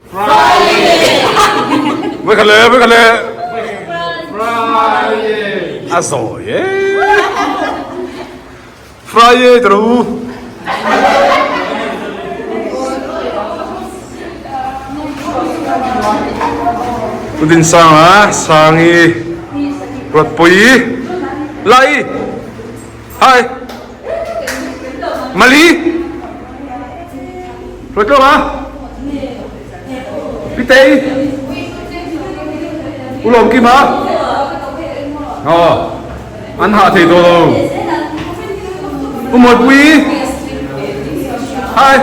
Vawikhat leh vawikhat leh Friday a zawi e Friday ta rawh u. Tudinsanga Sangi Ruatpui Lai Hi Mali Ruatluanga Pitei Ulawm Kima Aw An hah thei tawh lo Umawipui Hi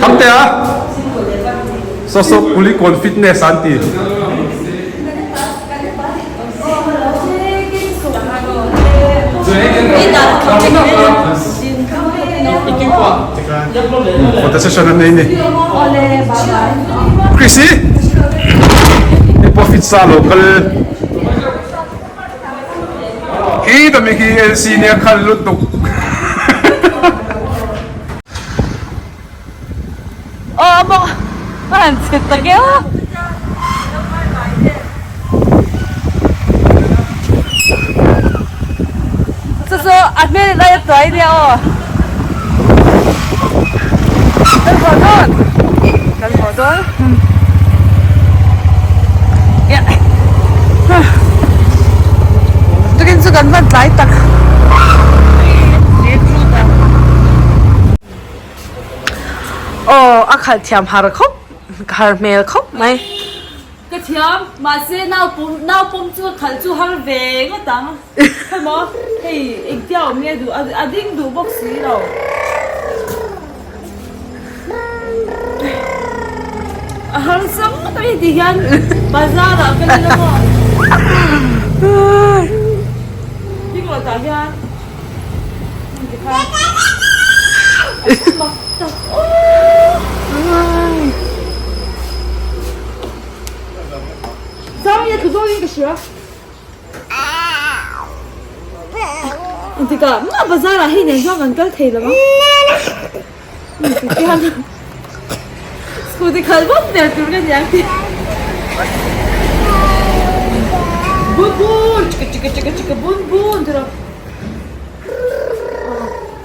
Thangtea Saw saw Kulikawn fitness an ti. Photo session an nei ni. Chrissy hei pawh fit sa lo kal khi tami khi LC nia khal lutuk. Aw a bawk a han chhe ta keuh a. Chu chu a hmel in aia tuai nia aw. Kan haw dawn kan haw dawn. Tukin chu kan hman tlai tak. Aw a khalh thiam har khawp har hmel khawp mai. Ka thiam mahse nau pawm nau pawm chu ka khalh chu har ve ngawt ang hemaw hei engtia awm nge duh a ding duh bawk si lo. A har sam ngawt ang heti hian bazar ah ka ni lawm aw ding lo tah hian.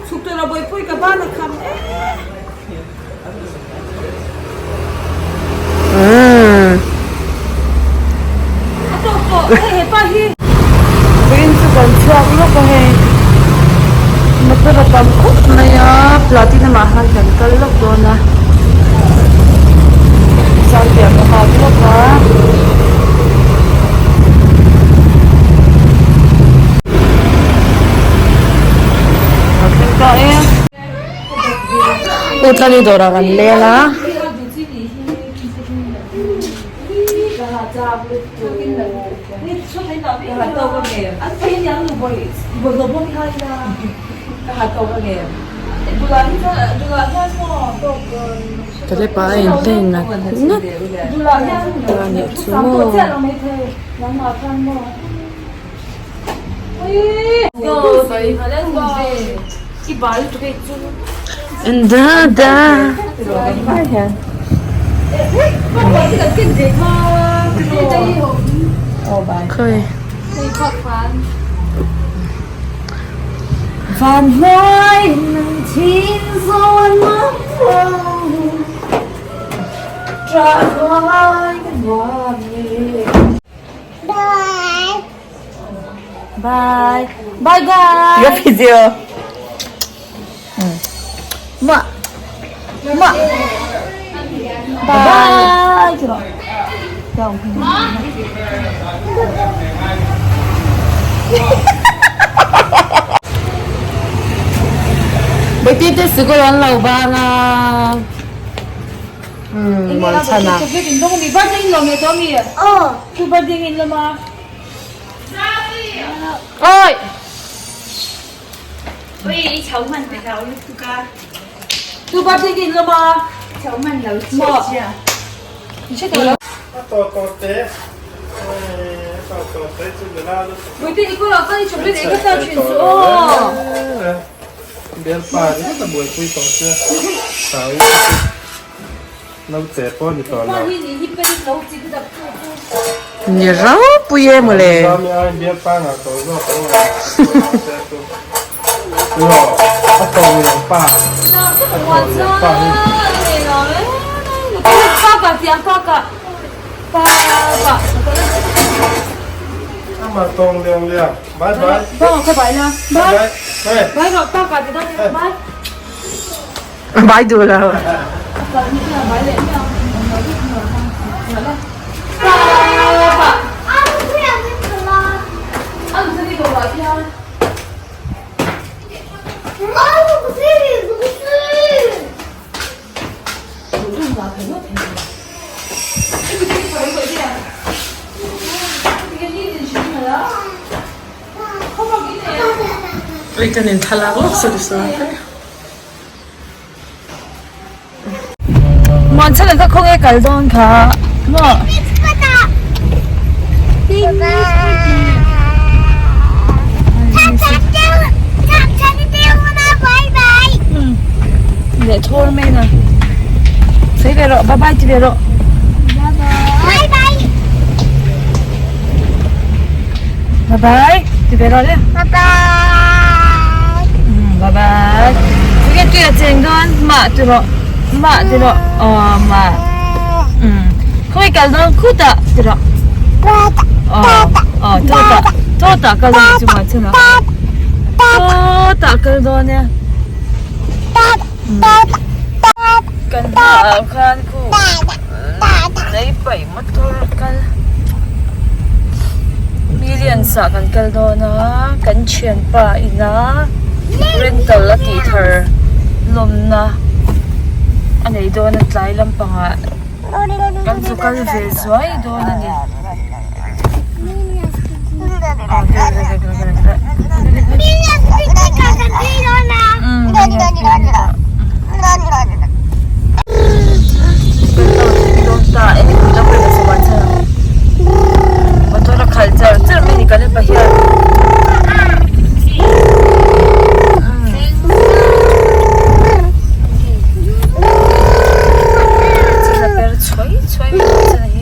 Chhuk tur a bawihpui ka ban a kham e. A tawk tawh hei hepa hi. Vawiin chu kan chhuak lawk a hei motor a tam khawp mai a platinum ah khan kan kal lawk dawn a sangte ka nghak lawk a. U tlani dawrah kan leng a. Talepa a inhlen ngat ngat a nih chu maw. Dada Khawi Bye. Bye guys. Your video. Ma. Ma. Bye. Beti te sikul an lo ban a. Umm Muanchhan a. Oi! Bialpa ringawt a buaipui tawh sia thau hi chu naute pawh a ni tawh lo. Ni ropui e mawle. Zami aiin bialpa ngah tawh zawk ang a Rawh a tawng lian pa a tawng lian pa hi. Amah tawng liang liang. Bye bye. Bye bye. Bye duh lo. Kan in thlalak lawk sorry sorry. Muanchhan kha khawnge kal dawn kha maw. Leh thawr mai na. Sawi ve rawh bye bye ti ve rawh. Bye bye ti ve rawh le. Bye bye. Bye bye. Tunge tui a cheng dawn mah ti rawh mah ti rawh aw mah. Khawi kal dawn khutah ti rawh. Aw aw chawtah chawtah kal dawn chu mah chhun a. Chawtah kal dawn e. Kan hmaah khan khu lei paih motor kal millions ah kan kal dawn a kan thianpa ina rental a tih thar lawmna a nei dawn a tlai lampangah kan zu kal ve zuai dawn a ni. Motor a khalh char char mai a ni kan pa hian. Chhuai chhuai mai a ni.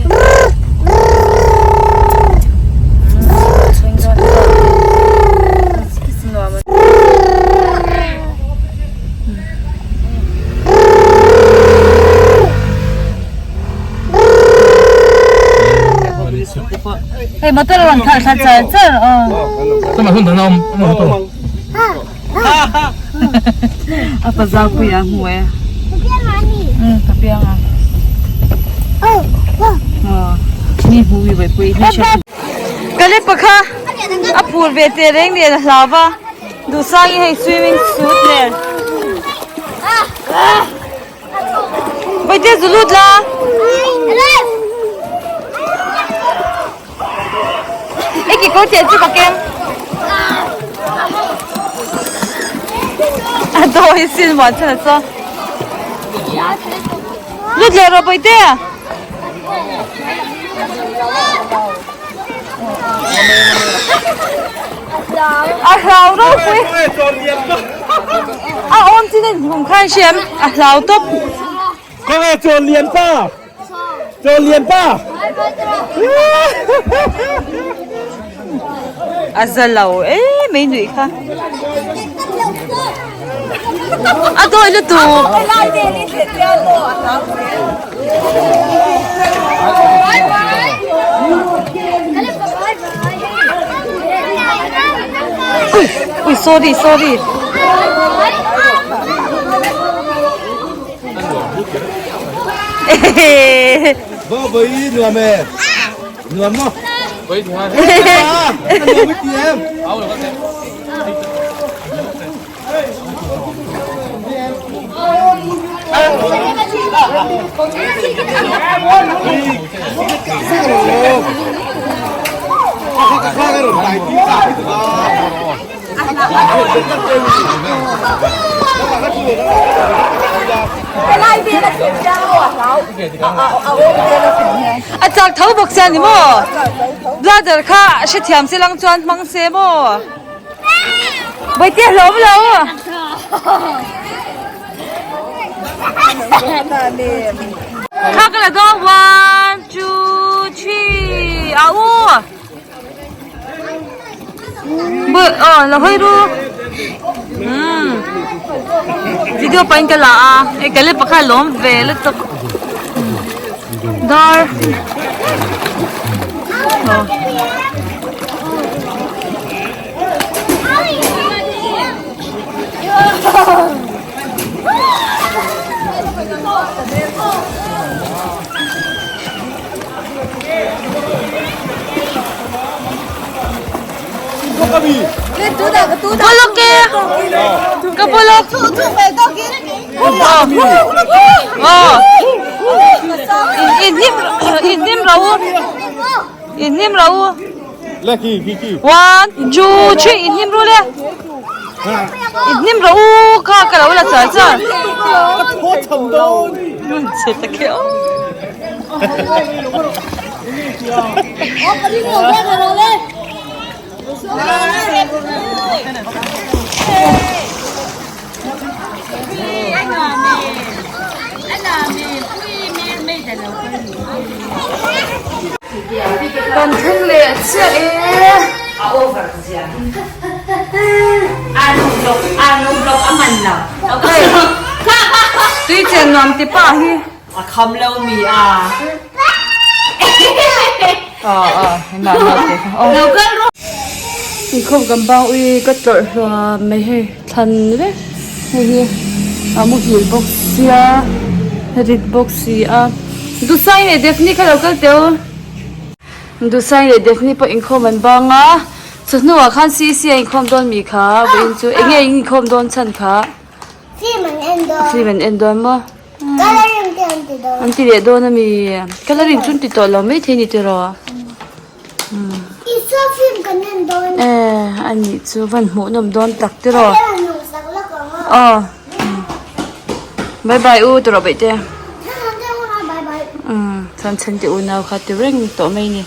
Hei motor a rawn khalh thla char char aw. A pa zau pui a hmu e. Ka piang a. Mi hmu mi vawi pui hi hre. Ka le pakha a phur ve teh reng nen a hlau va. Duhsang hi hei swimming suit nen. Vawitia zu lut la. I kekawr tiah chu ka keng. A dawi sin muan chhan a chaw. Lut leh rawh Bawihte. A hlau ropui. A awm chin a inhum khan hriam a hlau tawp. Khawnge chaw lian pa. Chaw lian pa. A za lo em mai nuih kha. A dawi lutuk. Ui ui sorry sorry. Vợ với nuam e. Nuam maw? Nuam i ti em. A chak tho bawk sia ni maw? Bladder kha hrethiam se lang chuan hmang se maw? Bawihte hlawm lo. Kha ka la dawn one two three a u bu aw la hawi ru umm video pahin ka la a hei ka le pakhat lawm ve lutuk dar aw. Buluk e ka buluk in hnim in hnim lo u in hnim lo u One, two, three, in hnim ru le. In hnim ro u kha ka lo la char char. Nun che ta ke o. Kan thleng leh chiah e. Tui chen nuam ti pa hi. A kham lo mi a. Inkhawm kan bang ui ka tlawrh hluam mai hei thlan vek hei hi a muhil bawk sia rit bawk si a Dusai leh Daphne kha lo kal teh u Dusai leh Daphne pawh inkhawm an bang a chawhnuah khan CC a inkhawm dawn mi kha vawiin chu eng nge in inkhawm dawn chhan kha Film an en dawn film an en dawn maw. Coloring te an ti dawn. An ti leh dawn a mi? Coloring chu an ti tawh lo maithei ni tiraw? Isua film kan en dawn. Eh, a nih chu van hmuh nawm dawn tak tiraw? Ka en hmuh sak lawk ang a. Aw. Bye bye u tiraw baihte. Bye bye. Umm, chuan chhente unau kha ti reng tawh mai ni.